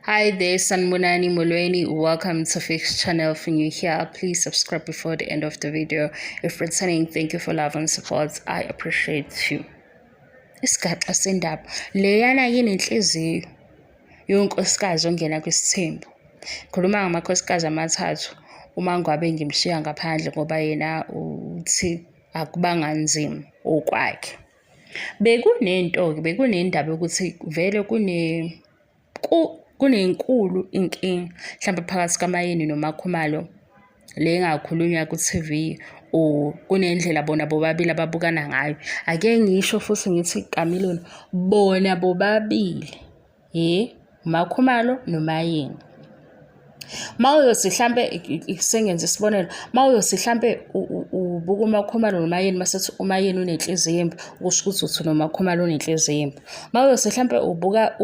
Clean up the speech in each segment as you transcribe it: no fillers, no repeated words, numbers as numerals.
Hi there, Sanbonani Molweni. Welcome to Fix Channel. If you're new here, please subscribe before the end of the video. If returning, thank you for love and support. I appreciate you. Isigaxa sendaba leyana yinenhliziyo yonkosikazi ongena kwisithembu. Khuluma ngamakhosikazi amathathu uma ngabe ngimshiya ngaphandle ngoba yena uthi akubanga nzima okwakhe. Bekunento-ke, bekunendaba yokuthi vele kune kunenkulu inkinga mhlampe phakathi kaMayeni noMakhumalo le engakhulunywa ku-T_V or kunendlela bona bobabili ababukana ngayo. Ake ngisho futhi ngithi Kamiloni, bona bobabili, hhe, uMakhumalo noMayeni. Uma uyothi hlampe sengenza isibonelo, uma uyothi hlampe ubuka uMakhumalo noMayeni mase kuthi uMayeni unenhliziyo embi, kusho ukuthi uthi noMakhumalo unenhliziyo embi. Uma uyothi hlampe ubuka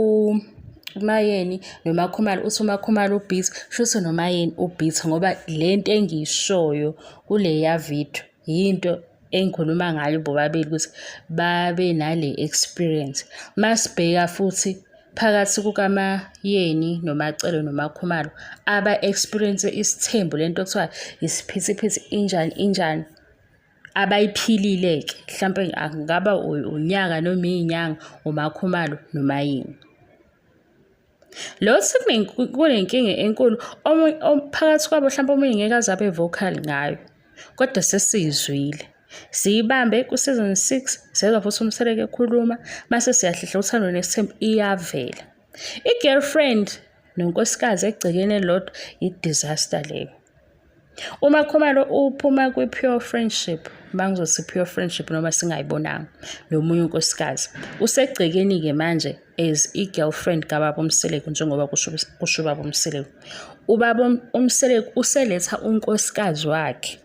uMayeni noMakhumalo uthi uMakhumalo ubhithi, shuthi noMayeni ubhithi ngoba le nto engiyishoyo kuleya video yinto engikhuluma ngayo bobabili ukuthi babe nale experience. Masibheka futhi phakathi kukaMaYeni noMaCele noMaKhumalo aba-experience isithembu le nto kuthiwa isiphithiphithi injani injani abayiphilile-ke mhlampe angaba unyaka noma iy'nyanga uMaKhumalo noMaYeni. Lo kunenkinga enkulu phakathi kwabo mhlampe omunye ngeke aze abe vocal ngayo kodwa sesiyizwile. Siyibambe ku-season 6 sezwa futhi uMseleku ekhuluma mase siyahlehla uthando nesithembu iyavela. I-girlfriend nonkosikazi egcekeni elilodwa i-disaster leyo. UMakhumalo uphuma kwi-pure friendship, uma ngizothi pure friendship noma singayibonanga nomunye unkosikazi. Usegcekeni-ke manje as i-girlfriend kababa uMseleku njengoba kusho kusho ubaba uMseleku. Ubaba uMseleku useletha unkosikazi wakhe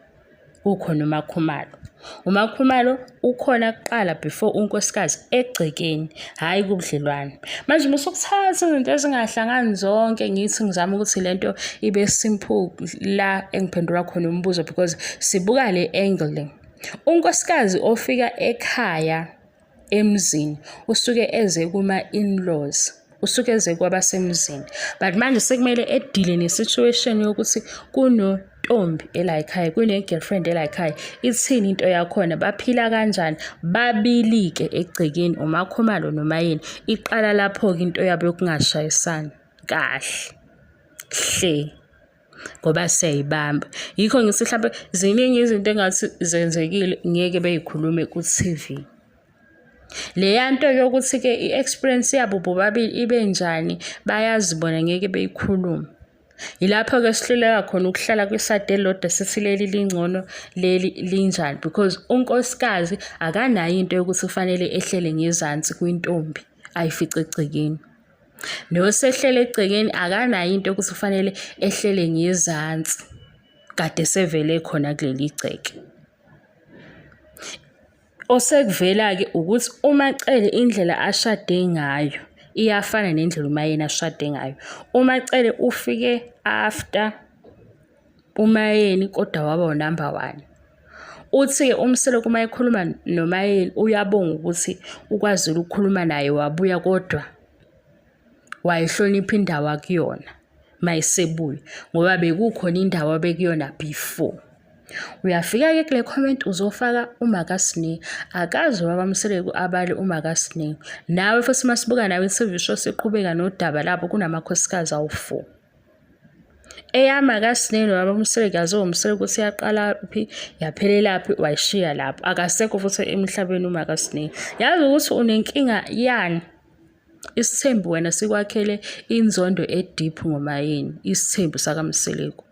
kukhona uMakhumalo. UMakhumalo ukhona kuqala before unkosikazi egcekeni, hhayi kubudlelwane. Manje uma usukuthatha izinto ezingahlangani zonke ngithi ngizama ukuthi le nto ibe simple la engiphendula khona umbuzo because sibuka le angle le. Unkosikazi ofika ekhaya emzini usuke eze kuma-in-laws usuke eze kwabasemzini but manje sekumele edile ne-situation yokuthi kunontombi ela ekhaya kune-girlfriend ela ekhaya ithini into yakhona baphila kanjani babili-ke egcekeni uMakhumalo noMayeni iqala lapho-ke into yabo yokungashayisani kahle hle ngoba siyayibamba. Yikho ngithi mhlampe ziningi izinto engathi zenzekile ngeke beyikhulume ku-T_V. Leya nto yokuthi-ke i-experience yabo bobabili ibe njani bayazi bona ngeke beyikhulume. Yilapho-ke sihluleka khona ukuhlala kwisayidi elilodwa sithi leli lingcono leli linjani because unkosikazi akanayo into yokuthi kufanele ehlele ngezansi kwintombi ayifice egcekeni. Nosehlele egcekeni akanayo into yokuthi kufanele ehlele ngezansi kade sevele khona kuleli gceke. Osekuvela-ke ukuthi uMaCele indlela ashade ngayo iyafana nendlela uMaYeni ashade ngayo. UMaCele ufike after uMaYeni kodwa waba unumber one. Uthi-ke uMseleku uma ekhuluma noMaYeni uyabonga ukuthi ukwazile ukukhuluma naye wabuya kodwa wayihlonipha indawo akuyona mayesebuya ngoba bekukhona indawo abekuyona before. Uyafika-ke kule comment uzofaka uMakaSne. Akazi ubaba Mseleku abale uMakaSne. Nawe futhi masibuka nawe i-TV show siqhubeka nodaba labo kunamakhosikazi awu-4. Eyami akasineni baba uMseleku yaziwa uMseleku ukuthi yaqalaphi yaphelelaphi wayishiya lapho. Akasekho futhi emhlabeni uMakaSne. Yazi ukuthi unenkinga yani? Isithembu wena sikwakhele inzondo e-deep ngoMayeni, isithembu sakaMseleku.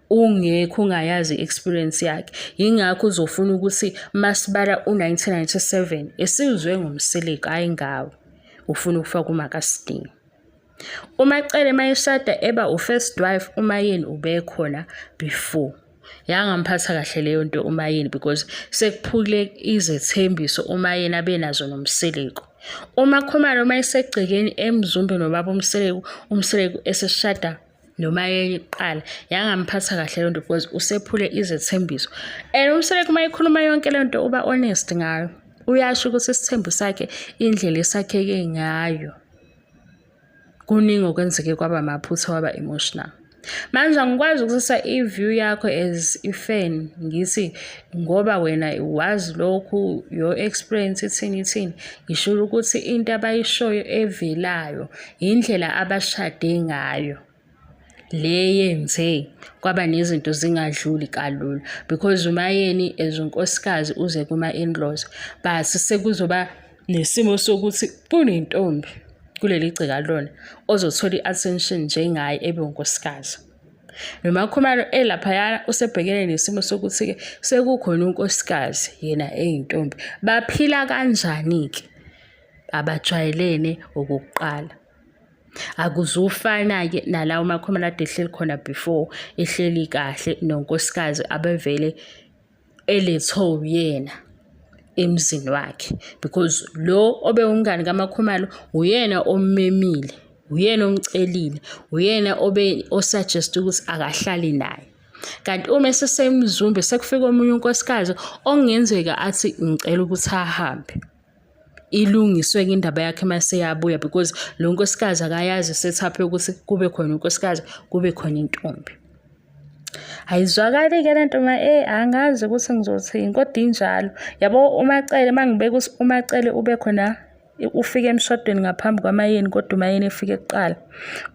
Ungekho ungayazi i-experience yakhe. Yingakho uzofuna ukuthi masibala u-1997 esizwe ngoMseleku, hhayi ngawe. Ufuna ukufaka uMakaSne. UMaCele mayeshada eba u-first wife uMaYeni ubekhona before. Yangamphatha kahle leyo nto uMaYeni because sekuphule izethembiso uMaYeni abenazo noMseleku. UMaKhumalo uma esegcekeni eMzumbe nobaba uMseleku, uMseleku eseshada noMaYeni kuqala. Yangamphatha kahle leyo nto because usephule izethembiso. And uMseleku uma ekhuluma yonke le nto uba honest ngayo. Uyasho ukuthi isithembu sakhe indlela esakheke ngayo. Kuningi okwenzeke kwaba amaphutha waba emotional. Manje angikwazi ukuthatha i-view yakho as i-fan ngithi ngoba wena wazi lokhu your experience ithini ithini. Ngisho ukuthi into abayishoyo evelayo indlela abashade ngayo le yenze kwaba nezinto zingadluli kalula because uMayeni as unkosikazi uze kuma-in-laws but sekuzoba nesimo sokuthi kunentombi kuleli gceka lona ozothola i-attention njengaye ebe unkosikazi. NoMaKhumalo elaphayana usebhekene nesimo sokuthi-ke sekukhona unkosikazi yena eyintombi. Baphila kanjani-ke? Abajwayelene okokuqala. Akuzufana-ke nala uMakhumalo ade ehleli khona before, ehleli kahle nonkosikazi abevele elethwe uyena emzini wakhe because lo obewumngani kaMakhumalo uyena ommemile, uyena omcelile, uyena obe o-suggest ukuthi akahlale naye. Kanti uma esesemzumbe sekufika omunye unkosikazi okungenzeka athi ngicela ukuthi ahambe. Ilungiswe-ke indaba yakhe uma seyabuya because lo nkosikazi akayazi i-setup yokuthi kube khona unkosikazi kube khona intombi. Ayizwakali-ke le nto ma eh angazi ukuthi ngizothini kodwa injalo. Yabo uMaCele uma ngibeka ukuthi uMaCele ube khona ufike emshadweni ngaphambi kwaMayeni kodwa uMayeni efike kuqala.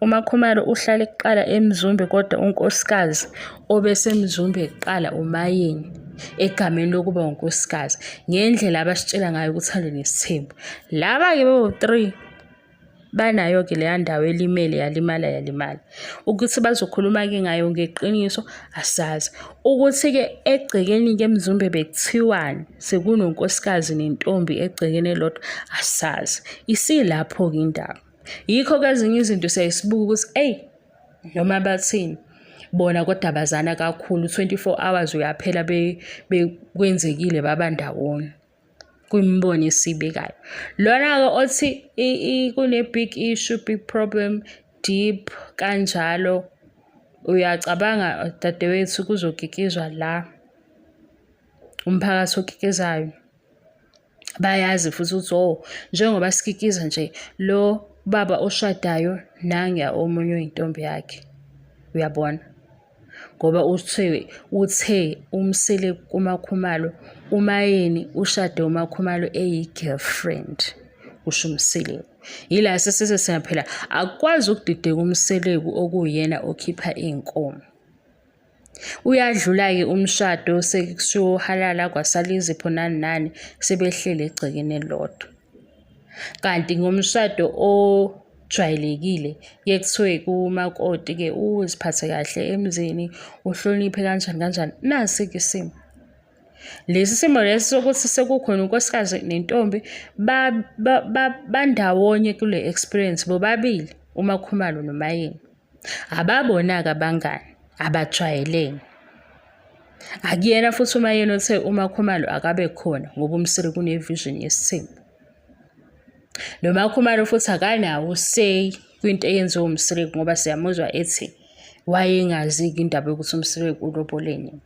UMaKhumalo uhlale kuqala eMzumbe kodwa unkosikazi obeseMzumbe kuqala uMayeni egameni lokuba unkosikazi ngendlela abasitshela ngayo ukuthi nesithembu. Laba-ke bowu-three banayo-ke leya ndawo elimele yalimala yalimala. Ukuthi bazokhuluma-ke ngayo ngeqiniso asazi. Ukuthi-ke egcekeni-ke eMzumbe bekuthiwani sekunonkosikazi nentombi egcekeni elodwa asazi. Isilapho-ke indaba. Yikho-ke ezinye izinto siyaye sibuke ukuthi eyi noma bathini bona kodwa bazana kakhulu 24 hours uyaphela bekwenzekile baba ndawonye. Kwimibono esiyibekayo. Lona-ke othi kune-big issue, big problem, deep kanjalo, uyacabanga dadewethu kuzokikizwa la umphakathi okikizayo. Bayazi futhi ukuthi oh njengoba sikikiza nje lo baba oshadayo nangiya omunye oyintombi yakhe. Uyabona? Ngoba uthe uthe umsele kuMakhumalo uMayeni ushade uMakhumalo eyi-girlfriend kusho uMseleku. Yila sesise siyaphela akukwazi ukudideka uMseleku okuwuyena okhipha iy'nkomo. Uyadlula-ke umshado sekuyohalala kwasala izipho nani nani sebehleli egcekeni elilodwa. Kanti ngomshado ojwayelekile kuye kuthiwe kumakoti-ke uziphathe kahle emzini, uhloniphe kanjani kanjani. Nasi-ke isimo. Lesi simo lesi sokuthi sekukhona unkosikazi nentombi bandawonye kule experience bobabili uMakhumalo noMayeni. Ababona-ke abangani abajwayelene. Akuyena futhi uMayeni othe uMakhumalo akabe khona ngoba uMseleku une-vision yesithembu. NoMakhumalo futhi akanawo u-say kwinto eyenziwa uMseleku ngoba siyamuzwa ethi wayengazi-ke indaba yokuthi uMseleku ulobole nini.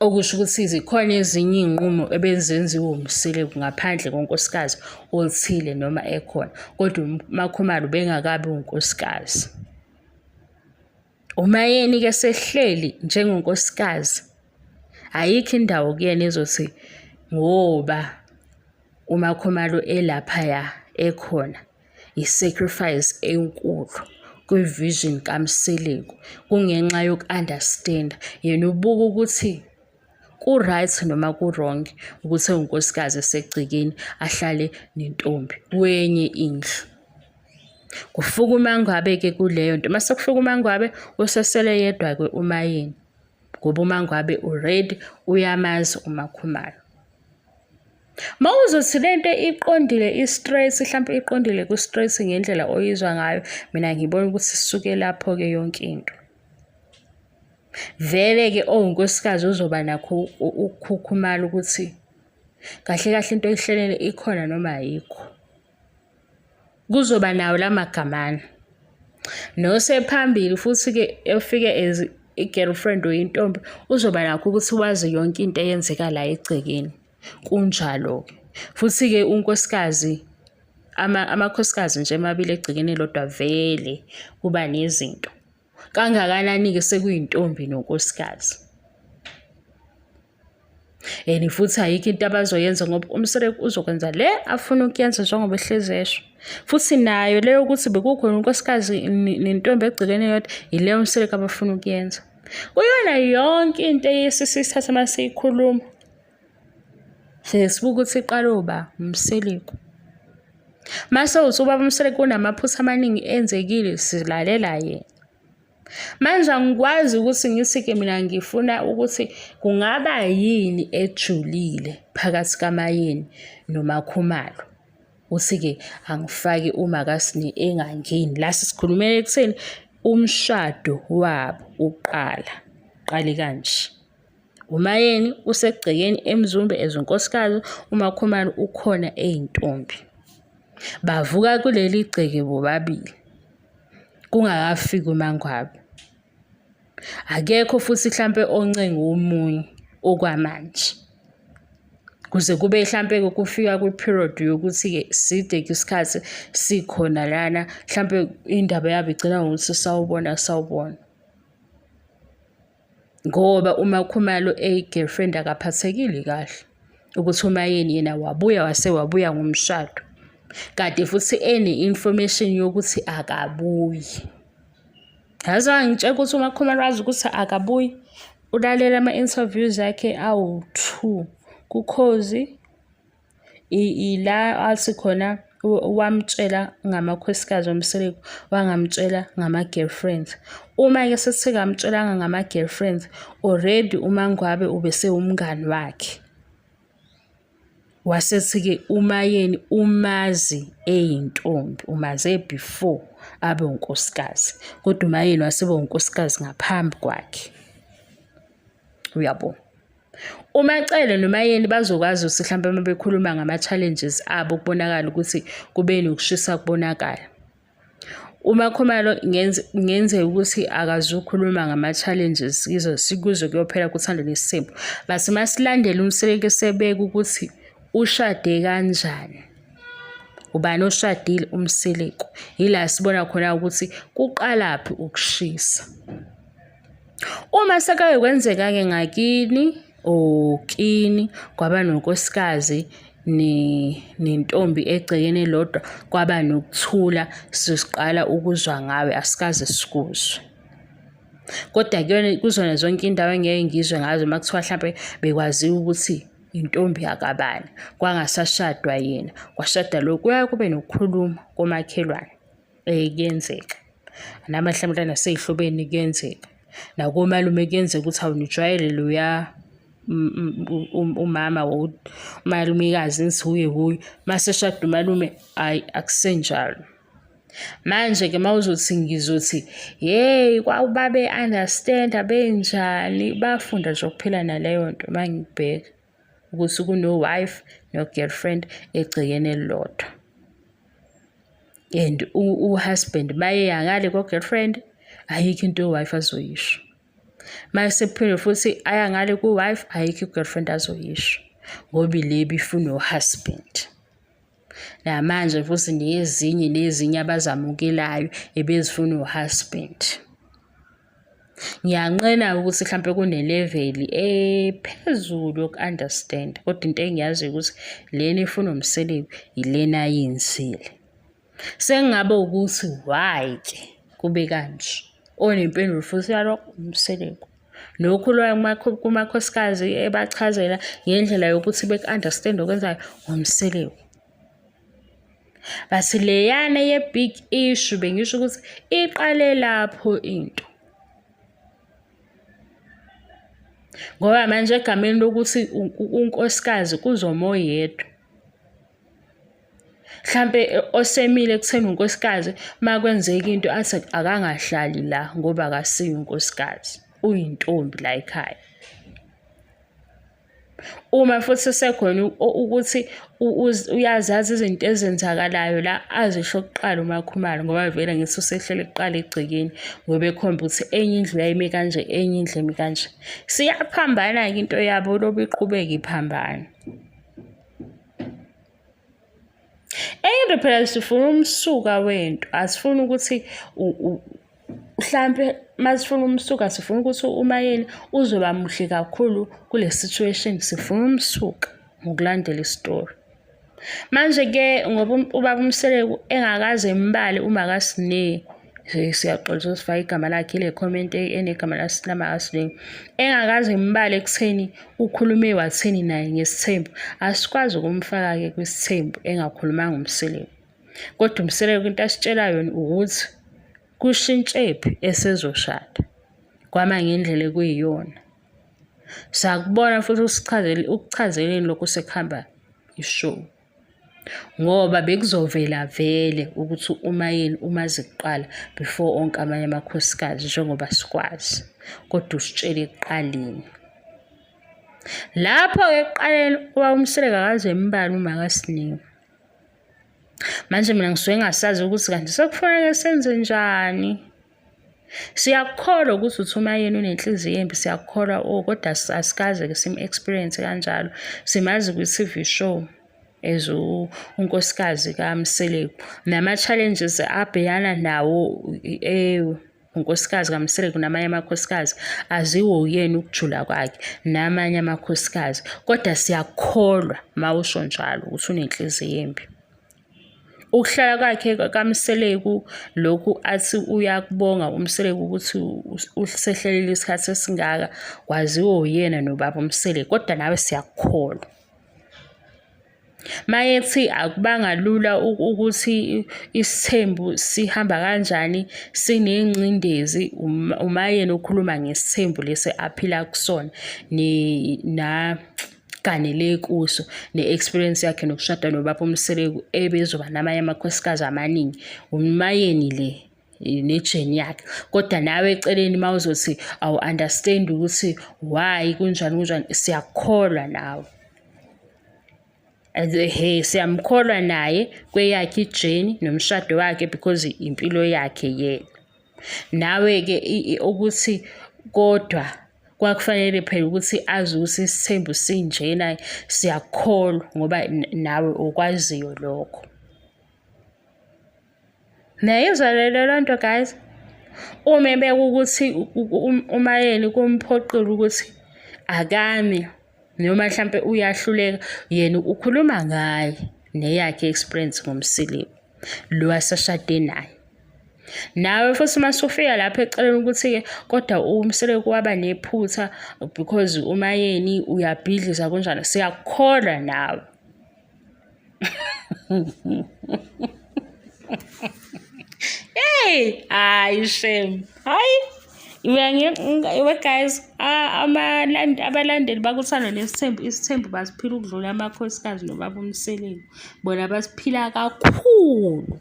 Okusho ukuthi zikhona ezinye iy'nqumo ebezenziwa uMseleku ngaphandle konkosikazi othile noma ekhona, kodwa uMaKhumalo ubengakabi unkosikazi. UMaYeni-ke sehleli njengonkosikazi, ayikho indawo kuyena ezothi ngoba uMaKhumalo elaphaya ekhona i-sacrifice enkulu kwi-vision kaMseleku kungenxa yoku-understand-a. Yena ubuka ukuthi ku-right noma ku-wrong ukuthi ewunkosikazi esegcekeni ahlale nentombi kwenye indlu. Kufuka uMangwabe-ke kuleyo nto. Uma sekufika uMangwabe usesele yedwa-ke uMayeni ngoba uMangwabe already uyamazi uMakhumalo. Uma uzothi le nto iqondile i-straight, hlampe iqondile ku-straight ngendlela oyizwa ngayo, mina ngibona ukuthi sisuke lapho-ke yonke into. Vele-ke owunkosikazi uzoba nakho ukukhukhumala ukuthi kahle kahle into oyihlelele ikhona noma ayikho. Kuzoba nawo la magamana. Nosephambili futhi-ke efike as i-girlfriend or intombi uzoba nakho ukuthi wazi yonke into eyenzeka la egcekeni. Kunjalo-ke. Futhi-ke unkosikazi Amakhosikazi nje emabili egcekeni elodwa vele kuba nezinto. Kangakanani-ke sekuyintombi nonkosikazi. And futhi ayikho into abazoyenza ngoba uMseleku uzokwenza le afuna ukuyenza njengoba ehlezi esho. Futhi nayo leyo ukuthi bekukhona unkosikazi nentombi egcekeni eyodwa yileyo uMseleku abafuna ukuyenza. Kuyona yonke into eyesisithatha uma siyikhuluma. Siye sibuke ukuthi iqale uba uMseleku. Mase uthi ubaba uMseleku unamaphutha amaningi enzekile silalela yena. Manje angikwazi ukuthi ngithi-ke mina ngifuna ukuthi kungaba yini ejulile phakathi kaMayeni noMakhumalo. Uthi-ke angifake uMakaSne engangeni. La sisikhulumela ekutheni umshado wabo uqala, uqale kanje. UMayeni usegcekeni eMzumbe as unkosikazi, uMakhumalo ukhona eyintombi. Bavuka kuleli gceke bobabili. Kungakafiki uMangwabe. Akekho futhi hlampe oncenga omunye okwamanje. Kuze kube hlampe-ke kufika kwi-period yokuthi-ke side-ke isikhathi sikhona lana, hlampe indaba yabo igcina ngokuthi sawubona sawubona. Ngoba uMaKhumalo eyi-girlfriend akaphathekile kahle ukuthi uMaYeni yena wabuya wase wabuya ngomshado. Kade futhi ene-information yokuthi akabuyi. Yazi wangitshela ukuthi uMaKhumalo wazi ukuthi akabuyi. Ulalela ama-interviews akhe awu-two kuKhozi Ila athi khona wamtshela ngamakhosikazi oMseleku, wangamtshela ngama-girlfriends. Uma-ke sethi kamtshelanga ngama-girlfriends, already uMangwabe ubesewumngani wakhe. Wasethi-ke uMayeni umazi eyintombi, umaze before abe unkosikazi, kodwa uMayeni waseba unkosikazi ngaphambi kwakhe. Uyabo? UMaCele noMaYeni bazokwazi ukuthi mhlawumbe uma bekhuluma ngama-challenges abo kubonakala ukuthi kube nokushisa kubonakala. UMaKhumalo kungenzeka ukuthi akazukhuluma ngama-challenges kuze kuyophela kuThando Nesithembu. But uma silandela uMseleku esebeka ukuthi ushade kanjani, ubani oshadile uMseleku, yila sibona khona ukuthi kuqalaphi ukushisa. Uma sekake kwenzeka-ke ngakini or kini kwaba nonkosikazi nentombi egcekeni elodwa kwaba nokuthula siqala ukuzwa ngawe asikaze sikuzwe. Kodwa kuyona kuzona zonke indawo engeke ngizwe ngazo uma kuthiwa hlampe bekwaziwa ukuthi intombi yakabani kwangasashadwa yena kwashada lo kuyaye kube nokukhuluma komakhelwane. Eh kuyenzeka. Nami mhlawumbe nasey'hlobeni kuyenzeka. Nakomalume kuyenzeka ukuthi hawu nijwayele loya umama umalumekazi nithi wuye wuye. Mase eshada umalume, hhayi akusenjalo. Manje-ke uma uzothi ngizothi, yeyi babe-understand-a benjani, bafunda nje ukuphila naleyo nto uma ngibheka ukuthi kuno-wife no-girlfriend egcekeni elilodwa. And u-husband mayeya ngale ko-girlfriend ayikho into u-wife azoyisho. Mase kuphinde futhi aya ngale ku-wife ayikho i-girlfriend azoyisho ngoba ile ibifuna u-husband. Namanje futhi nezinye nezinye abazamukelayo ebezifuna u-husband. Ngiyanqena ukuthi mhlampe kuneleveli ephezulu yoku-understand kodwa into engiyaziyo ukuthi lena efuna umseleku yilena ayenzile. Sekungaba ukuthi why-ke kube kanje? Onempendulo futhi yalokho uMseleku. Lokhu loya kumakhosikazi ebachazela ngendlela yokuthi beku-understand okwenzayo ngoMseleku. But leyana ye-big issue bengisho ukuthi iqale lapho into. Ngoba manje egameni lokuthi unkosikazi kuzoma oyedwa. Mhlampe osemile ekutheni unkosikazi uma kwenzeka into athi akangahlali la ngoba akasiye unkosikazi, uyintombi la ekhaya. Uma futhi sesekhona ukuthi uyazazi izinto ezenzakalayo la azisho kuqala uMakhumalo ngoba vele ngithi usehlele kuqala egcekeni ngoba ekhomba ukuthi enye indlu yayime kanje enye indlu imi kanje. Siyaphambana-ke into yabo lobu iqhubeka iphambana. Enye into phela sifuna umsuka wento, asifuni ukuthi mhlampe masifuna umsuka sifuna ukuthi uMayeni uzoba muhle kakhulu kule situation, sifuna umsuka ngokulandela isitori. Manje-ke ngoba ubaba uMseleku engakaze embale uMakaSne, siyaxolisa usifake igama lakhe ile comment enegama laMakaSne, engakaze embale ekutheni ukhulume wathini naye ngesithembu, asikwazi ukumfaka-ke kwisithembu engakhulumanga uMseleku. Kodwa uMseleku into asitshela yona ukuthi kushintshephi esezoshada, kwama ngendlela ekuyiyona. Sakubona futhi usichazele ukuchazeleni lokhu sekuhamba ishow. Ngoba bekuzovela vele ukuthi uMayeni umazi kuqala before onke amanye amakhosikazi njengoba sikwazi. Kodwa usitshele ekuqaleni. Lapho-ke ekuqaleni ubaba uMseleku akaze embale uMakaSiningi. Manje mina ngisuke ngingasazi ukuthi kanti sekufanele senze njani. Siyakukholwa ukuthi uthi uMayeni unenhliziyo embi siyakukholwa oh kodwa asikaze-ke simu-experience kanjalo. Simazi kwi-T_V show as unkosikazi kaMseleku nama-challenges abhekana nawo unkosikazi kaMseleku namanye amakhosikazi aziwo uyena ukujula kwakhe namanye amakhosikazi kodwa siyakukholwa uma usho njalo ukuthi unenhliziyo embi. Ukuhlala kwakhe kaMseleku lokhu athi uyakubonga uMseleku ukuthi usehlelile isikhathi esingaka kwaziwa uyena nobaba uMseleku kodwa nawe siyakukholwa. Mayethi akubanga lula ukuthi isithembu sihamba kanjani sinengcindezi umayena ukhuluma ngesithembu lesi aphila kusona ganele kuso ne-experience yakhe nokushada nobaba uMseleku ebezoba namanye amakhosikazi amaningi uMayeni le nejeni yakhe kodwa nawe eceleni uma uzothi awu-understand ukuthi why kunjani kunjani siyakukholwa nawe and he siyamkholwa naye kweyakhe ijeni nomshado wakhe because impilo yakhe yena nawe-ke ukuthi kodwa Kwakufanele phela ukuthi azi ukuthi isithembu sinjena siyakukholwa ngoba nawe okwaziyo lokho. Niyayizwa leyo nto guys? Uma ebeka ukuthi uMayeni kumphoqile ukuthi akame noma mhlampe uyahluleka yena ukhuluma ngaye neyakhe experience ngoMseleku lo asashade naye. Nawe futhi uma usufika lapho eceleni ukuthi-ke kodwa uMseleku waba nephutha because uMayeni uyabhidliza kunjalo, siyakukholwa nawe. Hey, hayi shame. Hayi. We guys, abalandeli bakuthando nesithembu, isithembu basiphila ukudlula amakhosikazi nobaba uMseleku. Bona basiphila kakhulu.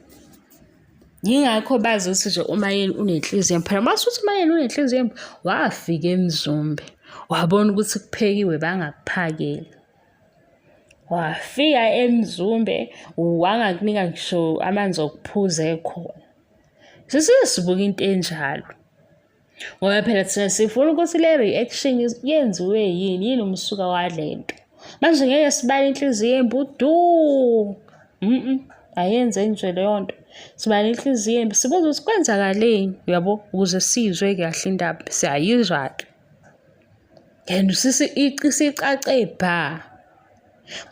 Yingakho bazi ukuthi nje uMayeni unenhliziyo embi. Phela uma usuthi uMayeni unenhliziyo embi, wafika eMzumbe wabona ukuthi kuphekiwe bangakuphakeli. Wafika eMzumbe wangakunika ngisho amanzi okuphuza ekhona. Sisuke sibuka into enjalo. Ngoba phela thina sifuna ukuthi le reaction yenziwe yini, yini umsuka wale nto. Manje ngeke sibale inhliziyo embi udu. Ayenze nje leyo nto. Sibale inhliziyo embi sibuze ukuthi kwenzakaleni, uyabo, ukuze sizwe kahle indaba. Siyayizwa-ke. And sisi isicace bha.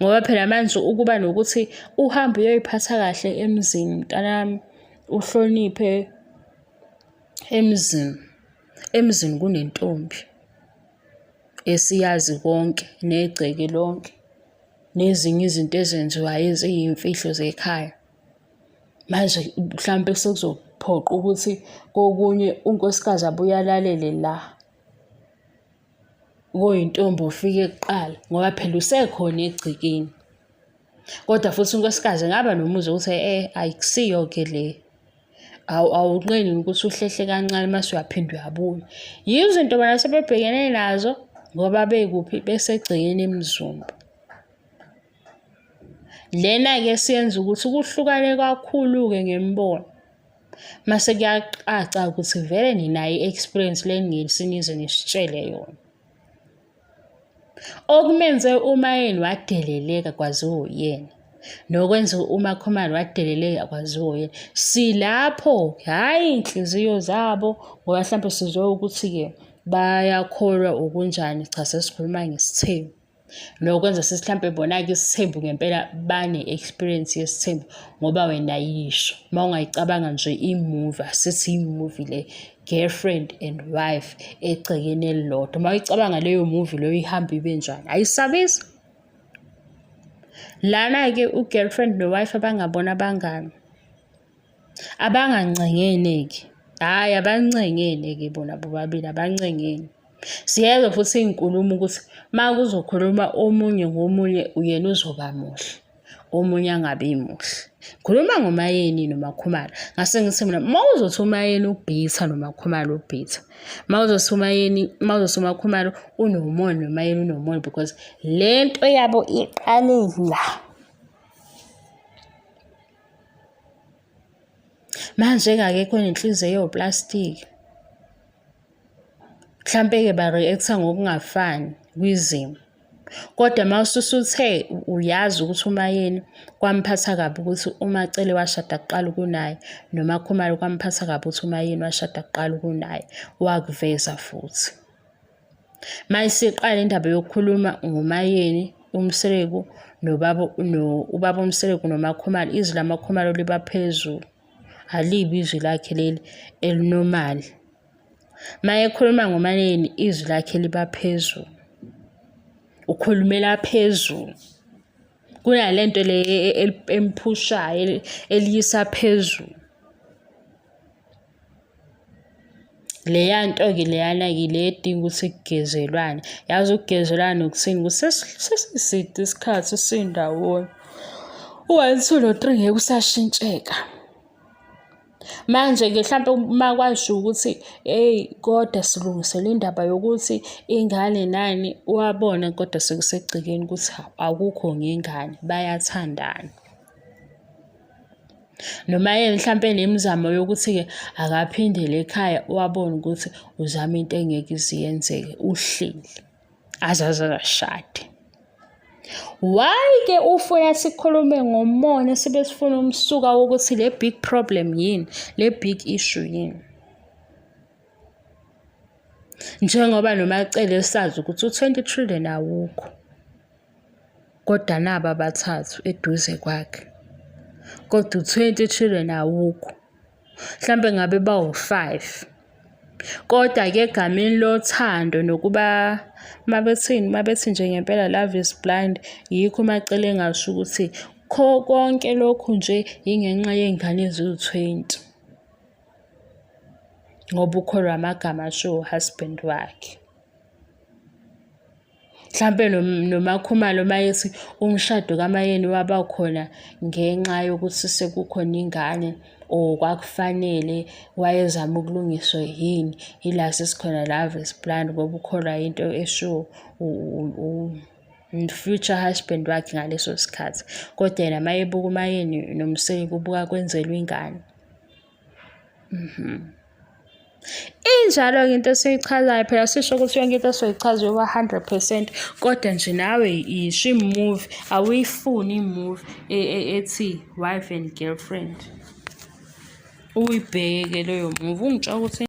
Ngoba phela manje ukuba nokuthi uhambe uyoyiphatha kahle emzini mntanami, uhloniphe emzini. Emzini kunentombi esiyazi konke negceke lonke nezinye izinto ezenziwayo eziyimfihlo zekhaya. Manje mhlampe sekuzophoqa ukuthi kokunye unkosikazi abuye alalele la koyintombi ofike kuqala ngoba phela usekhona egcekeni. Kodwa futhi unkosikazi engaba nomuzwa ukuthi eh ayikusiyo-ke le. Awunqeni ukuthi uhlehle kancane mase uyaphinda uyabuya. Yizo into bona sebebhekene nazo ngoba bekuphi besegcekeni eMzumbe. Lena-ke siyenza ukuthi kuhlukane kakhulu-ke ngemibono. Mase kuyacaca ukuthi vele ninayo i-experience le sinize nisitshele yona. Okumenze uMayeni wadeleleka kwaziwa uyena. Nokwenza uMakhumalo wadeleleka kwaziwa uyena. Silapho, hhayi iy'nhliziyo zabo ngoba hlampe sizwe ukuthi-ke bayakholwa okunjani, cha sesikhuluma ngesithembu. Nokwenza sithi hlampe bona-ke isithembu ngempela bane-experience yesithembu ngoba wena yisho uma ungayicabanga nje i-movie, asithi i-movie le girlfriend and wife egcekeni elilodwa. Uma uyicabanga leyo movie leyo ihamba ibe njani? Ayisabisi? Lana-ke u-girlfriend no-wife abangabona abangani. Abangancengene-ke. Hhayi abancengene-ke bona bobabili abancengene. Siyezwa futhi iy'nkulumo ukuthi uma kuzokhuluma omunye ngomunye uyena uzoba muhle, omunye angabi muhle. Khuluma ngoMayeni noMakhumalo. Ngase ngithi mina uma uzothi uMayeni ubhitha noMakhumalo ubhitha. Uma uzothi uMayeni, uma uzothi uMakhumalo unomona noMayeni unomona because le nto yabo iqale la. Manje-ke akekho onenhliziyo ewuplastiki. Mhlampe-ke ba-react-a ngokungafani kwizimo. Kodwa uma ususuthe uyazi ukuthi uMayeni kwamphatha kabi ukuthi uMaCele washada kuqala kunaye, noMaKhumalo kwamphatha kabi ukuthi uMayeni washada kuqala kunaye, wakuveza futhi. Mayisiqala indaba yokukhuluma ngoMayeni uMseleku nobaba no ubaba uMseleku noMakhumalo izwi lamaKhumalo liba phezulu. Alibi izwi lakhe leli elinomali. Mayekhuluma ngoMayeni izwi lakhe liba phezulu. Ukhulumela phezulu. Kunalento le emphushayo eliyisa phezulu. Leya nto-ke leyana-ke le edinga ukuthi kugezelwane. Yazi ukugezelana ukuthini? Ukuthi sesiside isikhathi sindawonye. U-one, two, no-three ngeke usashintsheka. Manje-ke hlampe uma kwashiwo ukuthi eyi kodwa silungisele indaba yokuthi ingane nani, wabona kodwa sekusegcekeni ukuthi akukho ngengane, bayathandana. Noma yena mhlampe nemizamo yokuthi-ke akaphindele ekhaya wabona ukuthi uzama into engeke ize yenzeke uhleli aze aze ashade. Why-ke ufuna sikhulume ngomona sibe sifuna umsuka wokuthi le big problem yini, le big issue yini? Njengoba noMaCele sazi ukuthi u-twenty trillion awukho. Kodwa naba abathathu eduze kwakhe. Kodwa u-twenty trillion awukho. Mhlampe ngabe bawu-five. Kodwa-ke egameni lothando nokuba mabethini mabethi nje ngempela love is blind yikho uMaCele engasho ukuthi konke lokhu nje yingenxa yey'ngane eziwu-twenty. Ngoba ukholwa amagama ashiwo u-husband wakhe. Mhlampe noMakhumalo mayethi umshado kaMayeni waba khona ngenxa yokuthi sekukhona ingane or kwakufanele wayezama ukulungiswa yini, ila sesikhona love is blind ngoba ukholwa into eshiwo future husband wakhe ngaleso sikhathi. Kodwa yena mayebuka uMayeni noMseleku ubuka kwenzelwa ingane. Injalo-ke into esiyichazayo phela sisho ukuthi yonke into esoyichaza uyoba 100% kodwa nje nawe yisho i-movie awuyifuni i-movie e, e, ethi wife and girlfriend uyibheke leyo movie ungitshela ukuthi.